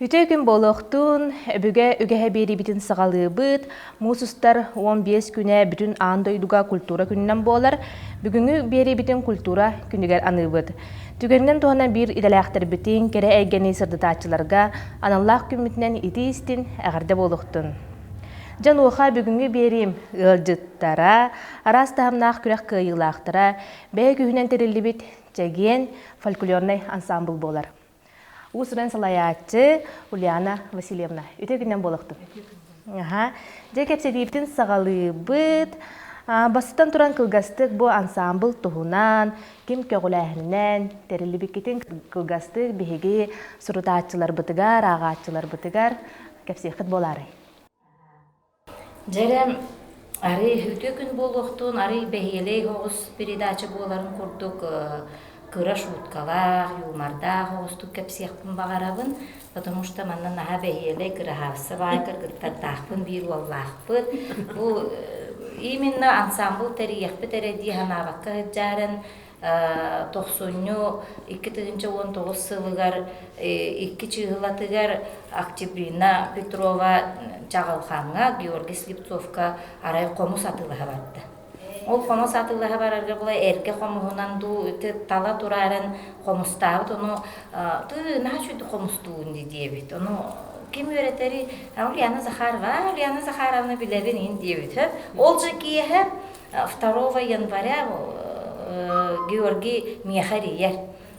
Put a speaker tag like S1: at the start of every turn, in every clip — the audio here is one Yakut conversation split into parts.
S1: Үтүө күн буолуохтун, өбүгэ үгэһэ биэриибитин саҕалыыбыт. Муус устар 15 күнэ бүтүн аан дойдуга культура күнүнэн буолар. Бүгүҥҥү биэриибитин культура күнүгэр аныыбыт. Түгэнинэн туһанан биир идэлээхтэрбитин, кэрэ эйгэни сырдатааччыларга аналлаах күммүтүнэн итии-истин эҕэрдэ буолуохтун. Дьон уоха бүгүҥҥү биэриим ыалдьыттара, араас таһымнаах күрэх кыайыылаахтара, бэйэ күүһүнэн тэриллибит Чэгиэн фольклорнай ансаамбыл буолар. Уус-уран салайааччы Ульяна Васильевна. Үтүө күннэн буолуохтун. Аха. Дьэ кэпсэтиибитин саҕалыыбыт. Бастатан туран кылгастык бу ансаамбыл туһунан, ким көҕүлээһининэн тэриллибиккитин кылгастык биһиги сурутааччыларбытыгар, ааҕааччыларбытыгар кэпсиэххит буолаарай?
S2: Дьэ эрэ, арый үтүө күн буолуохтун, арый бэһиэлэй оҕус передача буоларын курдук кыра шуткалаах, юмордаах оҕустук кэпсиэхпин баҕарабын, потому что манна наһаа бэһиэлэй, кыраһаапса баай кыргыттардаахпын, биир уоллаахпыт. Бу именно ансамбл тэрийиэхпит эрэ дии санаабакка сылдьааран Тохсунньу 2019 сылыгар икки чыыһылатыгар Октябрина Петрова Чаҕылхаҥҥа Георгий Слепцовка арай хомус атыылаһа барда. Ол хомус атыылаһа барарга була эргэ хомуһунан дуу тала турааран хомустаабыт ону тыы наһаа үчүгэй хомустуун дии диэбит. Ону ким үөрэтэри Ульяна Захарова, Ульяна Захаровна билэбин ин диэбит. Ол же киэһэ 2 января Георгий миэхэ эрийэр.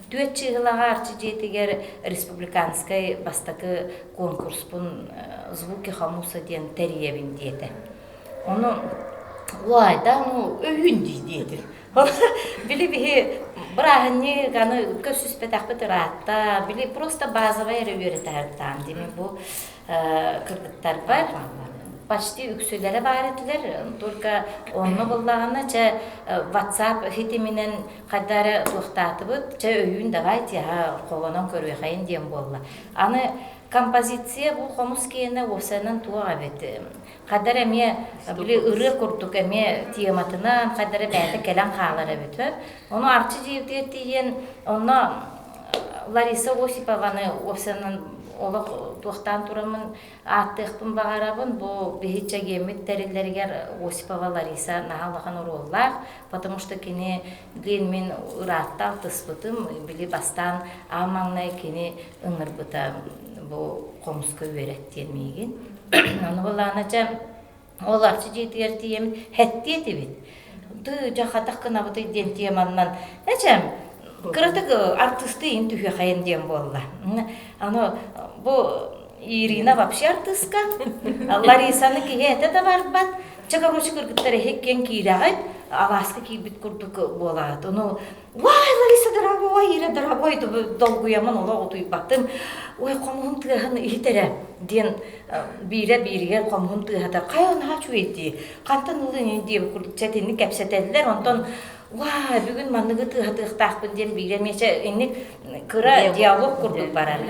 S2: Түөрт чыыһылаҕа Арчы дьиэтигэр республиканскай бастакы конкурспун «Звуки хомуса» диэн тэрийэбин диэтэ. Ону уай да ну өйүүн дии диэтим. Били биһи бырааһынньык аны көрсүспэтэхпит ыраатта, били просто базовай эрэ үөрэтэ дими бу кыргыттарбар почти үксүлэрэ баар этилэр только онно буллаҕына чэ WhatsApp ситиминэн хайда эрэ туохтаатыбыт чэ өйүүн давай тиэхэ холонон көрүөхэйин диэн буолла аны композиция бу хомус киэнэ уопсайынан туох эбит хайда эрэ эмиэ били ырыа курдук эмиэ тематынан хайда эрэ бэйэтэ кэлэн хаалар эбит ону арчы дьиэтигэр тиийэн онно Лариса Осипованы уопсайынан олох туохтаан тураммын ааттыахпын баҕарабын. Бу биһи чэгиэммит тэриллэригэр Осипова Лариса наһаа улахан оруоллаах, потому что кини диэн мин ыраатта алтыспытым, били бастаан аан маҥнай кини ыҥырбыта бу хомуска үөрэт диэн миигин. Ону былаана чэ Ол арчы дьиэтигэр тиийэммит хэттиэ этибит. Тыы дьэ хатах гынабытый диэн теманнан эчэм кыратык артыыстыы иһин түһүөхайын диэн буолла. Аны бу Ирина вообще артыыска, Ларисаны киһи этэ да барбат. Чэ, короче, кыргыттар эһиккиэн киирэҕит, алааска киирбит курдук буолаат. Ону Уай, Лариса дорогой, Ира дорогой, долгуйаммын олох утуйбатым. Ой, хомуһум тыаһын иһит эрэ диэн биирэ бииригэр хомуһум тыаһатар. Хайа наһаа үчүгэй дии. Хантан ылыҥ диэбит курдук чэтинник кэпсэтэллэр. Онтон уаа, бүгүн манныгы тыаһатыахтаахпын диэн биирэ эмиэ инник кыра диалог курдук барар.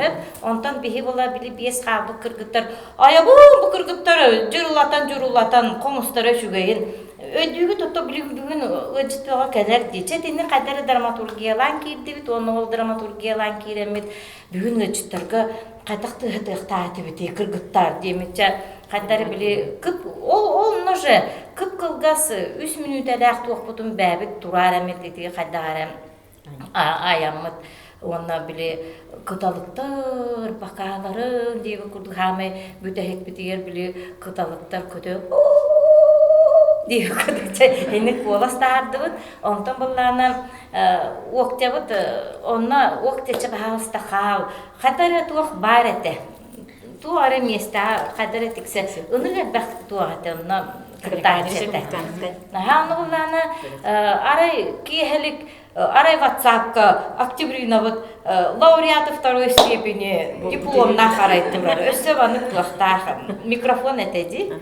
S2: Онтон биһи була били биэс хаалбыт кыргыттар айабын бу кыргыттар дьурулатан-дьурулатан хомустара үчүгэйин Өйдүүгүт ото бүгүн ыалдьыттыаҕа кэлэр дии. Чэ итинни хайда эрэ драматургиялаан киирдибит уонна ол драматургиялаан киирэммит бүгүн ыалдьыттарга хайдах тыаһатыахтаатыбытый кыргыттаар диэмит чэ хайда эрэ били кып ол онно же кып-кылгас үс мүнүүтэлээх туохпутун бээбит тураар эмит ити хайдах эрэ айаммыт уонна били кыталыктар бакааларын диэбит курдук хаамай бүтэһикпитигэр били кыталыктар көтө диэбит курдук инник куолас таһаардыбыт онтон быллаана уоктябыт онно уоктяча баһаалыста хаал хата эрэ туох баар этэ туох эрэ миэстэҕэ хайда эрэ тиксэ ынык элбэх туох этэ онно кыттааччы этэ наһаа ону буллаана арай киэһэлик арай ватсапка октябринабыт лауреаты второй степени дипломнаах арай турар өссө маннык туохтаах микрофон этэ дии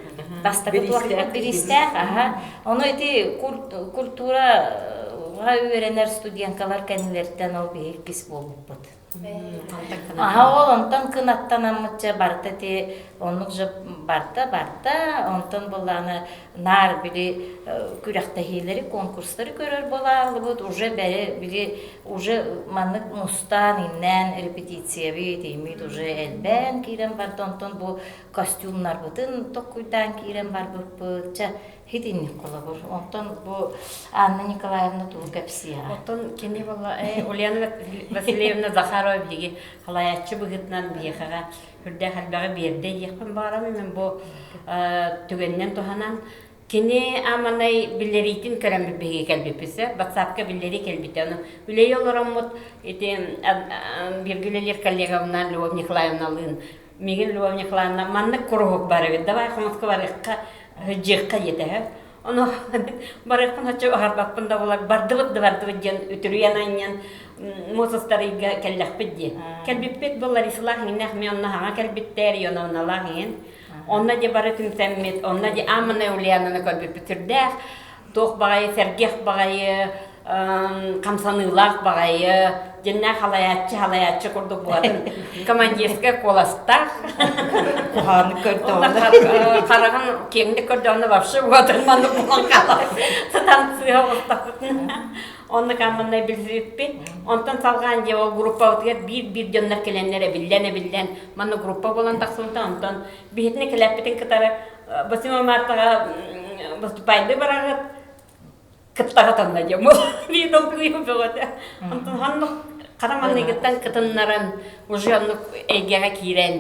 S2: бастакы туохпут бириистээх аха ону ити культура үөрэнэр студенткалар кэннилэриттэн ол биһи иккис буолбуппут. Аха ол онтон кынаттанаммытча барыта ти оннук же барта барта онтон буллааны наар били күрэхтэһиилэри конкурстары көрөр буолааллыбыт уже бэри били уже маннык мустаан иннээн репетициябыт имит уже элбээн киирэн барда онтон бу костюмнарбытын токкуйдаан киирэн барбыппыт чэ Итинник холобур. Онтон бу Анна Николаевна тугу кэпсиэҕэ?
S3: Оттон кини буолла Ульяна Васильевна Захарова биһиги халайааччы быһыытынан биһиэхэҕэ үрдээх элбэҕи биэрдэ диэхпин баҕарабын. Мен бу түгэнинэн туһанан кини аманай биллэриитин көрөммүт биһиги кэлбиппит сөп. Ватсапка биллэрии кэлбитэ. Ону үлэйи олороммут ити бииргэ үлэлиир коллегабынаан Любовь Николаевналыын Мигин Любовь Николаевна маннык куруһук бар эбит, давай хомуска барыахха, сылдьыахха диэтэһэ. Ону барыахпын оччо аһарбаппын да буолар, бардыбыт да бардыбыт диэн үтүрүйэн анньан муус устар ыйга кэллэхпит дии. Кэлбиппит бу Ларисалаах иҥнэх мен онно хаҥа кэлбиттэр, Ионовналаах иҥин. Онно дьэ бары түмсэммит, онно дьэ Аммана Ульянаны көрбүппүт сүрдээх туох баҕайы сэргэх баҕайы хамсаныылаах баҕайы дьиннээх халайааччы халайааччы курдук буолатын командирскай куоластаах
S2: куһааны көрдөҕүнэ
S3: хараҕын киэҥник көрдөҕүнэ вообще буолатын маннык буолан хаалар сытан сыыһа оҕустахпытына оннук амманнай билсибиппит онтон салҕаан дьэ ол группабытыгар биир-биир дьоннор кэлэннэр эбиллэн эбиллэн манна группа буолан тахсыбыта онтон биһитини кэлэппитин кытары 8 мартаҕа выступайды бараҕыт кыттаҕытанна диэн биир долгуйуу бөҕөтө онтон ханнык хара маҥнайгыттан кытыннаран уже оннук эйгэҕэ киирэн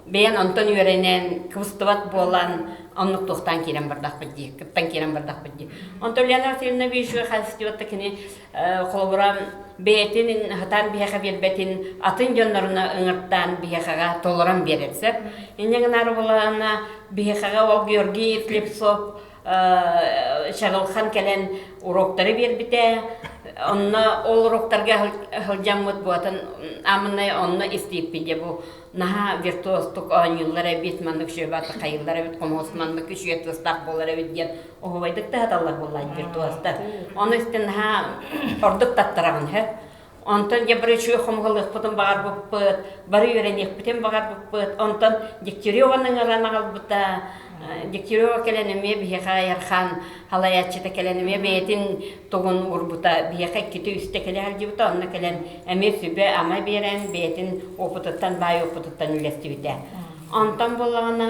S3: бэйэн онтон үөрэнэн кыбыстыбат буолан оннук туохтаан киирэн бардахпыт дии кыттан киирэн бардахпыт дии онтон Лена Васильевна Вишева хастыбатта кини холобура бэйэтин хатаан биһиэхэ биэрбэтин атын дьонноруна ыҥыртаан биһиэхэҕэ толорон биэрэр сөп инньэ гынары булаана биһиэхэҕэ ол Георгий Слепцов Чаҕылхан кэлэн уроктары биэрбитэ онно ол уроктарга сылдьаммыт буотан амынай онно истииппит дьэ бу наһаа виртуозтук оонньууллар эбит маннык үчүгэй хайыллар эбит хомуос маннык үчүгэй тыастаах буолар эбит диэн оһуобайдык таһаталлар буоллаан виртуозтар ону истэн наһаа ордук таттараҕын һэ онтон дьэ бары үчүгэй хомуһалыахпытын баҕарбыппыт бары үөрэниэхпитин баҕарбыппыт онтон Дегтяреваны ыҥыран аҕалбыта Дегтярева кэлэн эмиэ биһиэхэ Айархан халайааччыта кэлэн эмиэ бэйэтин тугун уурбута биһиэхэ иккитэ-үстэ кэлэ сылдьыбыта онно кэлэн эмиэ сүбэ-ама биэрэн бэйэтин опытыттан баай опытыттан үллэстибитэ онтон буоллаҕына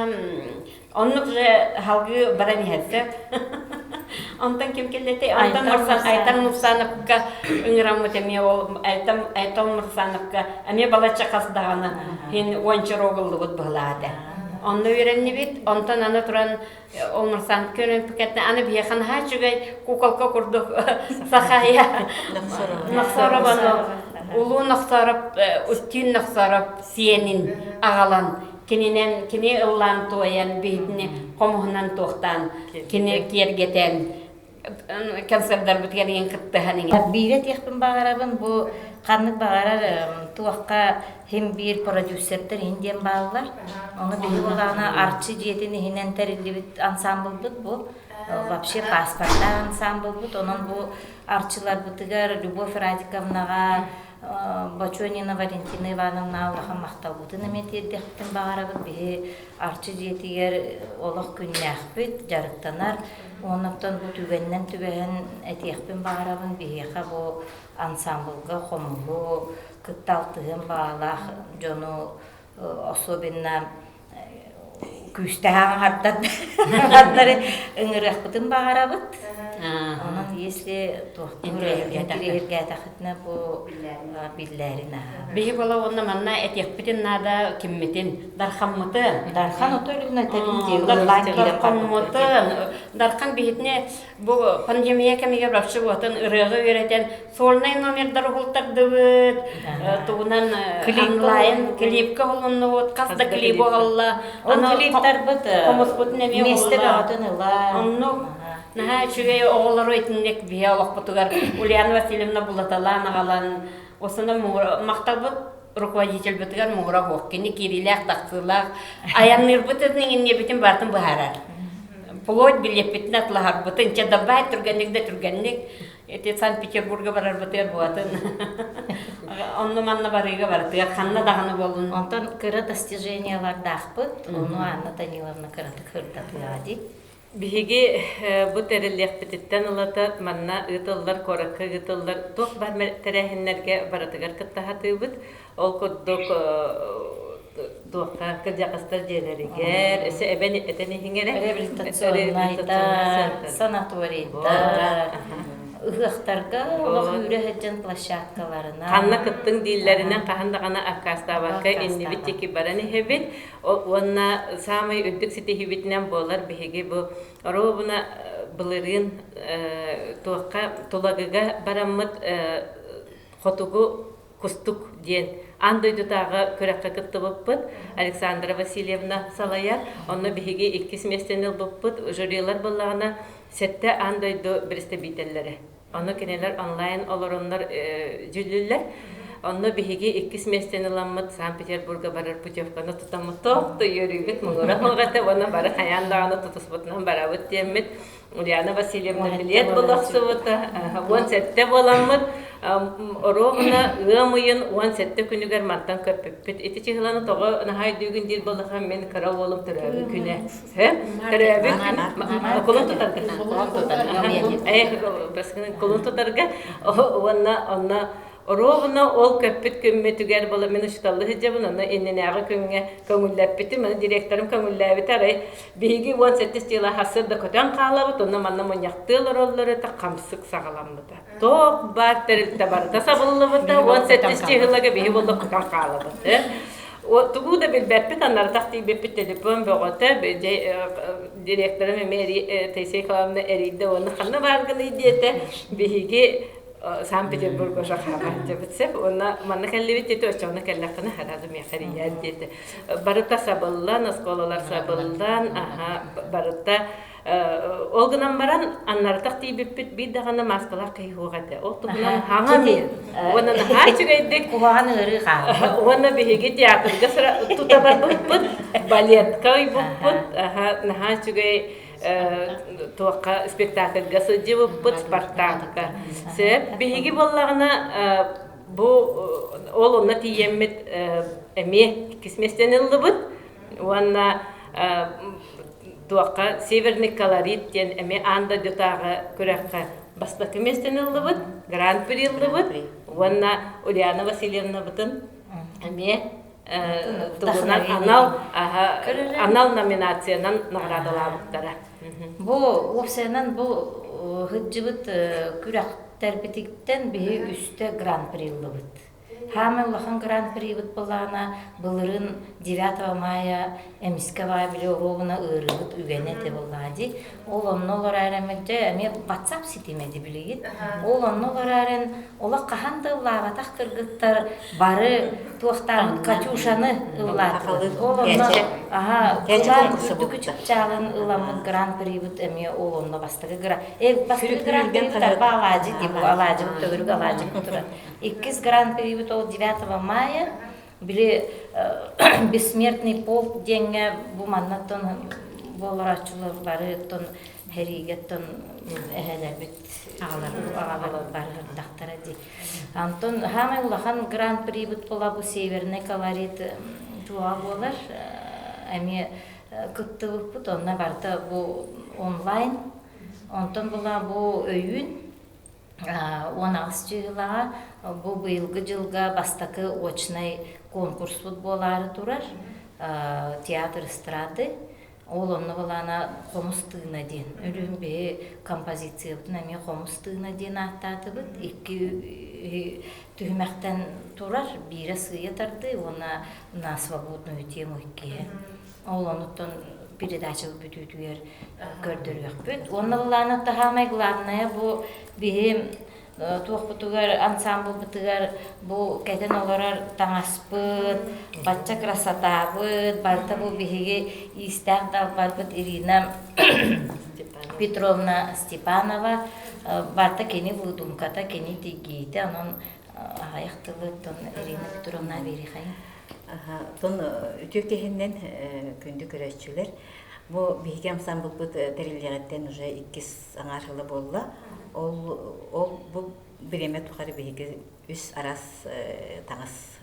S3: Оннук же халгыы баран иһэр сөп. Онтон ким кэллэтэй? Онтон Айтан Мурсановка ыҥыраммыт эмиэ ол Айтан Айтан Мурсановка эмиэ балачча хас даҕаны хин уонча роголлубут быһылаата. Онно үөрэннибит. Онтон аны туран ол Мурсановка үөрэммиккэтинэ аны биһиэхэ наһаа үчүгэй куколка курдук Сахая Нохсорованы Улуу Нохсоров Устин Нохсоров сиэнин аҕалан Кининэн кини ыллаан туойан, биһитини хомуһунан туохтаан, кини киэргэтэн, концердарбытыгар иҥин кыттыһан иҥин.
S2: Биирэ этиэхпин баҕарабын, бу ханнык баҕарар туохха хим биир продюсердэр иһин диэн бааллар. Ону биһи буолаҕына Арчы дьиэтин иһинэн тэриллибит ансамблбыт бу. Вообще паспортаах ансамблбыт. Онон бу арчыларбытыгар Любовь Радиковнаҕа, Бочонина Валентина Ивановна улахан махталбытын эмиэ тиэрдиэхпитин баҕарабыт. Биһи Арчы дьиэтигэр олох күннээхпит, дьарыктанар. Оннуктан бу түгэнинэн түбэһэн этиэхпин баҕарабын, биһиэхэ бу ансамблга хомуһу кытта алтыһыан баҕалаах дьону особенно күүстээх аҥардары ыҥырыахпытын баҕарабыт. Онон если туохтуур интириэһиргээтэххитинэ бу биллээрин аһа.
S3: Биһи буола уонна манна этиэхпитин наада киммитин Дархаммытын.
S2: Дархан ото үлүнэ этэрин дии
S3: Дархаммытын Дархан биһитини Бу пандемия кэмигэр вообще уотун ырыаҕа үөрэтэн сольнай номердар уһултардыбыт, тугунан онлайн клипка уһулуннубут, хас да клип уһулла.
S2: Ол клиптарбыт
S3: хомуспутун эмиэ
S2: миэстэ бөҕөтүн ыла.
S3: Оннук наһаа үчүгэй оҕолору итинник биһи олохпутугар Ульяна Васильевна булаталаан аҕалан осуна махталбыт руководительбытыгар муҥура суох кини киириилээх-тахсыылаах айанныырбытын иҥинниэбитин барытын быһаарар. Плоть билиэппитин атлаһарбытын, чэ давай түргэнник да түргэнник. Ити Санкт-Петербурга барарбытыгар буолатын. Онно манна барыыга барытыгар ханна даҕаны буоллун.
S2: Онтон кыра достижениелардаахпыт, ону Анна Даниловна кыратык сырдатыаҕа дии.
S4: Биһиги бу тэриллиэхпититтэн ылата манна ыытыллар, куоракка ыытыллар туох баар тэрээһиннэргэ барытыгар кыттаһатыыбыт. Ол курдук туохха кырдьаҕастар дьиэлэригэр, өссө эбэн этэн иһиҥ эрэ.
S2: Реабилитационнайдар, санаторийдар, ыһыахтарга олох үүрэ сылдьан площадкаларынан.
S4: Ханна кыттыҥ дииллэринэн хаһан даҕаны аккаастаабакка иннибит диэки баран иһэбит. Уонна саамай үрдүк ситиһиибитинэн буолар биһиги бу оруобуна былырыын туохха Тулагыга бараммыт хотугу Кустук диэн аан дойдутааҕы күрэххэ кыттыбыппыт. Александра Васильевна салайар. Онно биһиги иккис миэстэни ылбыппыт. Жюрилар буоллаҕына сэттэ аан дойду бэрэстэбиитэллэрэ. Ону кинилэр онлайн олороннор дьүүллүүллэр. Онно биһиги иккис миэстэни ыламмыт Санкт-Петербурга барар путевканы тутаммыт туох да үөрүүбүт муҥура суох уонна бары хайаан даҕаны тутуспутунан барабыт диэммит Ульяна Васильевна билиэт булахсыбыта 17 буоламмыт оруобуна ыам ыйын 17 күнүгэр мантан көппүппүт. Ити чыһыланы тоҕо наһаа өйдүүгүн диир буоллаха мин кыра уолум төрөөбүт күнэ. Төрөөбүт күн кулун тутарга. Кулун тутарга уонна онно Оруобуна ол көппүт күммүтүгэр була мин учууталлыы сылдьабын, онно иннинээҕи күҥҥэ көҥүллэппитим, аны директорым көҥүллээбитэ арай биһиги 18 дьыла сарсыарда көтөн хаалабыт, онно манна мунньахтыы олороллор этэ, хамсык саҕаламмыта. Туох баар тэрилтэ барыта сабыллыбыта, 18 дьыһылага биһи буолла көтөн хаалабыт. Тугу да билбэппит, анарытах тиийбиппит телефон бөҕөтө, директорым эмиэ Таисия Николаевна эрийдэ уонна ханна бааргыный диэтэ, биһиги Санкт-Петербурга шахаабат сөп уонна манна кэллибит диэтэ оччоҕуна кэллэххинэ сразу миэхэ эрийээр диэтэ барыта сабыллан оскуолалар сабыллан аха барыта ол гынан баран аннарытах тиийбиппит биир даҕаны мааскалаах киһи суох этэ ол туһунан хаҥа мин уонна наһаа үчүгэйдик
S2: куһаҕан ыарыы хаалбыт
S4: уонна биһиги театрга тута барбыппыт балетка уйбуппут аха наһаа үчүгэй туохха спектакльга сылдьыбыппыт Спартакка. Сөп. Биһиги буоллаҕына бу ол онно тиийэммит эмиэ иккис миэстэни ыллыбыт уонна туохха Северный колорит диэн эмиэ аан дойдутааҕы күрэххэ бастакы миэстэни ыллыбыт, гран-при ыллыбыт уонна Ульяна Васильевнабытын эмиэ тугунан анал анал номинациянан наҕараадалаабыттара.
S2: Бу уопсайынан бу сылдьыбыт күрэхтэрбититтэн биһи үстэ гран-при ыллыбыт. Хаамай улахан гран-прибыт былаана былырын 9 мая эмискэ баа били оруобуна ыарыыбыт үгэнэ этэ буоллаа дии. Ол онно олорор дьэ эмиэ WhatsApp ситимэ ди билигин. Ол онно олорор олох хаһан да ыллаабатах кыргыттар бары туохтаабыт Катюшаны ыллаатылар. Ол онно аха кылаан үрдүкү чыпчаалын ыламмыт гран-прибыт эмиэ ол онно бастакы гра бастакы гран-прибыт арба алаадьы дии бу алаадьыбыт төгүрүк алаадьыбыт турар. Иккис гран-прибыт ол 9 мая били бессмертный полк диэҥҥэ бу маннаттан буоларааччылар бары оттон сэриигэттэн эһэлэрбит аҕалар барыһырдахтара дии. Антон хаамай улахан гран-прибыт була бу Северный колорит туоҕа буолар эмиэ кыттыбыппыт онно барыта бу онлайн онтон була бу өйүүн 18 чыыһылаҕа бу быйылгы дьылга бастакы очнай конкурспут буолаары турар театр эстрады ол онно былаана хомус тыына диэн өлүүм биһи композициябытын эмиэ хомус тыына диэн ааттаатыбыт икки түһүмэхтэн турар биирэ сыыйа тардыы уонна на свободную тему иккиһэ Ол онуттан передачабыт бүтүүтүгэр көрдөрүөхпүт. Уонна былаана таһаамай главное бу биһи туохпутугар ансамблбытыгар бу кэтэн олорор таҥаспыт, бачча красотабыт, барыта бу биһиги иистээх далбарбыт Ирина Петровна Степанова барыта кини выдумката, кини тигиитэ, онон аҕыйах тылы Ирина Петровна биэриэхэйин.
S5: Оттон үтүө киһиннэн күндү көрөөччүлэр, бу биһиги ансамблбыт тэриллиэҕиттэн уже иккис аҥаар сыла буолла. Ол ол бу бириэмэ тухары биһиги үс араас таҥас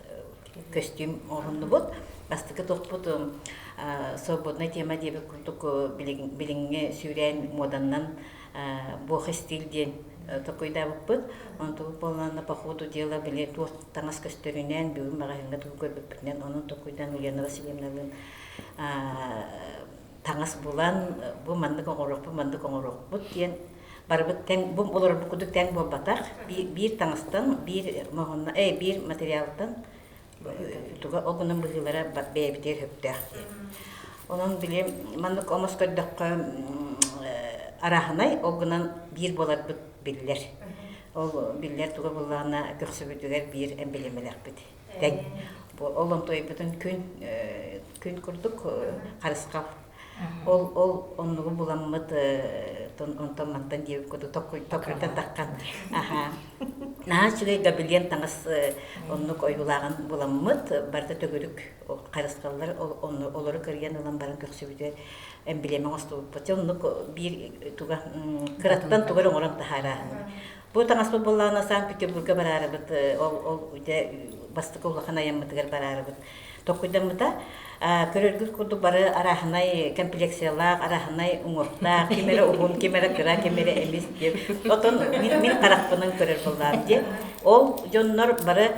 S5: көстүүм оҥоһуннубут. Бастакы туохпут свободная тема диэбит курдук билиҥҥи сүүрээн муоданнан буох истиил диэн токуйдаабыппыт. Онтубут буоллаҕына по ходу дела били туох таҥас көстөрүнэн бүгүн маҕаһыыҥҥа тугу көрбүппүтүнэн онон токуйдаан Ульяна Васильевналыын таҥас булан бу маннык оҥоруохпут маннык оҥоруохпут диэн барыбыт тэҥ бу олорорбут курдук тэҥ буолбатах биир таҥастан биир моһунна э биир материалтан туга ол гынан быһыылара бэйэбитигэр сөптөөх диэн онон били маннык омос көрдөххө арааһынай ол гынан биир буоларбыт биллэр ол биллэр туга буоллаҕына көхсүбүтүгэр биир эмблемэлэхпит тэҥ ол онтуойбутун күн күн курдук харысхал Ол ол оннугу буламмыт онтон мантан диэбит курдук токкуйтан таххан аха наһаа үчүгэй гобелен таҥас оннук ойуулааҕын буламмыт барыта төгүрүк харысхаллар олору кырыйан ылан баран көхсүбүтүгэр эмблема оҥостубуппут оннук биир туга кыраттан тугу эрэ оҥорон таһаарааһын бу таҥаспыт буоллаҕына Санкт-Петербурга бараарыбыт ол ол бастакы улахан айаммытыгар бараарыбыт Токкуйдаммыта. Көрөргүт курдук бары арааһынай комплекциялаах, арааһынай уҥуохтаах, ким эрэ уһун, ким эрэ кыра, ким эрэ эмис диэн. Отон мин, мин харахпынан көрөр буоллаам диэн. Ол дьоннор бары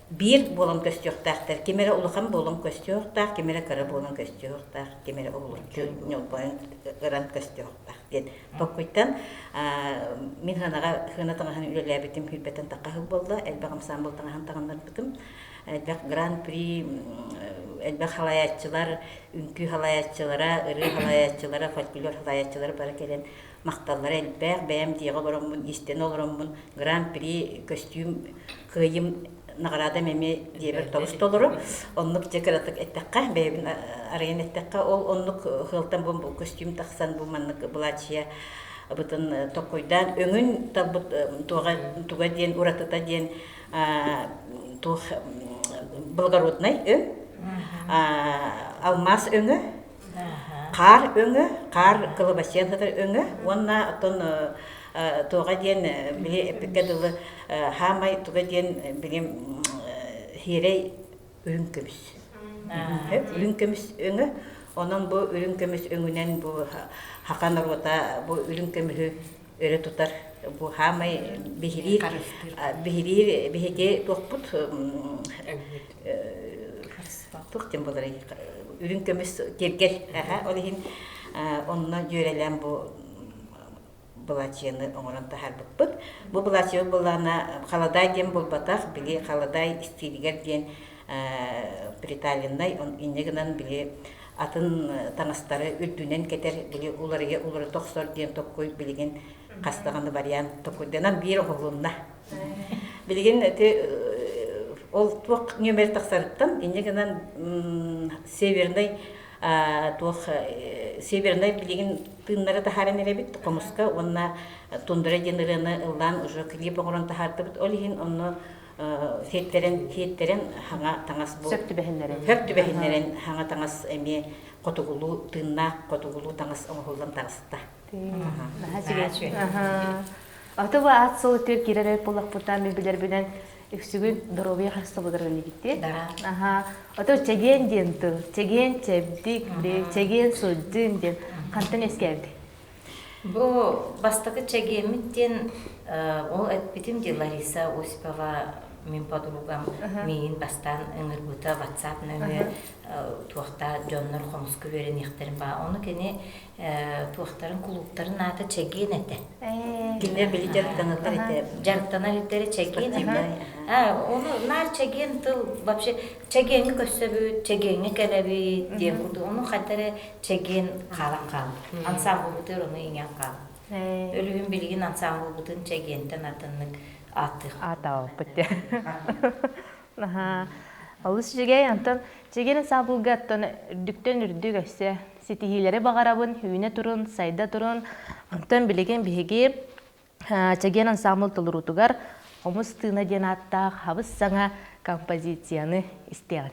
S5: биир буолан көстүөхтээхтэр. Ким эрэ улахан буолан көстүөхтээх, ким эрэ кыра буолан көстүөхтээх, ким эрэ уһулуччу ньолбойон ыран көстүөхтээх диэн. Токкуйтан мин хынаҕа хына таҥаһын үлэлээбитим сүүрбэттэн тахха сыл буолла. Элбэх ансаамбыл таҥаһын таҥыннарбытым. Элбэх гран-при, элбэх халайааччылар, үҥкүү халайааччылара, ырыа халайааччылара, фольклор халайааччылара бары кэлэн махталлара элбэх. Бэйэм дьиэҕэ олороммун, истэн олороммун гран-при көстүүм кыайым наҕараадам эмиэ дьиэбэр тобус толору. Оннук дьэ кыратык эттэххэ, бэйэбин арыйан эттэххэ, ол оннук сыалтан бу көстүүм тахсан бу маннык былаачыйа бытын токкуйдаан өҥүн талбыт туоҕа туга диэн уратыта диэн туох благороднай өҥ, алмаас өҥө, хаар өҥө, хаар кылабачыйан сытар өҥө уонна оттон туоҕа диэн били эппиккэ дылы хаамай туга диэн били сиэрэй үрүҥ көмүс. Үрүҥ көмүс өҥө. Онон бу үрүҥ көмүс өҥүнэн бу хака норуота бу үрүҥ көмүһү өрө тутар бу хаамай биһириир биһириир биһиги туохпут туох диэн буоларый үрүҥ көмүс киэргэл ол иһин онно дьүөрэлээн бу былаачыйаны оҥорон таһаарбыппыт. Бу былаачыйа буоллаҕына халадаай диэн буолбатах, били халадаай истиилигэр диэн приталеннай, инньэ гынан били атын таҥастары үрдүнэн кэтэр, били уларыйа уларыта охсор диэн токкуй билигин хас даҕаны вариант токкуйданан биир оҥоһулунна. Билигин ити ол туох нүөмэр тахсарыттан инньэ гынан северный туох северный билигин тыыннары таһааран эрэбит хомуска уонна тундра диэн ырыаны ыллаан уже клип оҥорон таһаардыбыт. Ол иһин онно сиэттэрэн сиэттэрэн хаҥа таҥас бу
S1: сөп түбэһиннэрэн
S5: сөп түбэһиннэрэн хаҥа таҥас эмиэ хотугулуу тыыннаах хотугулуу таҥас оҥоһуллан таҕыста.
S1: Наһаа үчүгэй. Аты бу аат сыл үтүөр киирэр эбит буоллахпытына мин билэрбинэн үксүгүн доруобуйа харыстабылыгар үлэлиигиттии. Аха. Ото чэгиэн диэн тыл, чэгиэн чэбдик, чэгиэн сылдьын диэн хантан үөскээбит?
S2: Бу бастакы чэгиэммит диэн ол эппитим дии Лариса Осипова мин подругам миигин бастаан ыҥырбыта WhatsApp нөҥүө туохта дьоннор хомуска үөрэниэхтэрин баа. Ону кини туохтарын кулууптарын аата Чэгиэн этэ.
S5: Кинилэр били дьарыктаналлар этэ.
S2: Дьарыктанар этэрэ Чэгиэн этэ. Ону наар Чэгиэн тыл вообще Чэгиэҥҥэ көрсөбүт, Чэгиэҥҥэ кэлэбит диэн курдук. Ону хайда эрэ Чэгиэн хаалан хаалбыт. Ансаамбылбытыгар ону иҥэн хаалбыт. Өлүгүн билигин ансаамбылбытын Чэгиэнтэн атыннык ааттыах.
S1: Аатаабыппыт диэн. Аһаа. Олус үчүгэй. Онтон Чэгиэн ансаамбылга оттон үрдүктэн үрдүк өссө ситиһиилэри баҕарабын, үүнэ турун, сайда турун. Онтон билигин биһиги Чэгиэн ансаамбыл толоруутугар Хомус тыына диэн ааттаах хабыс саҥа композицияны истиэҕин.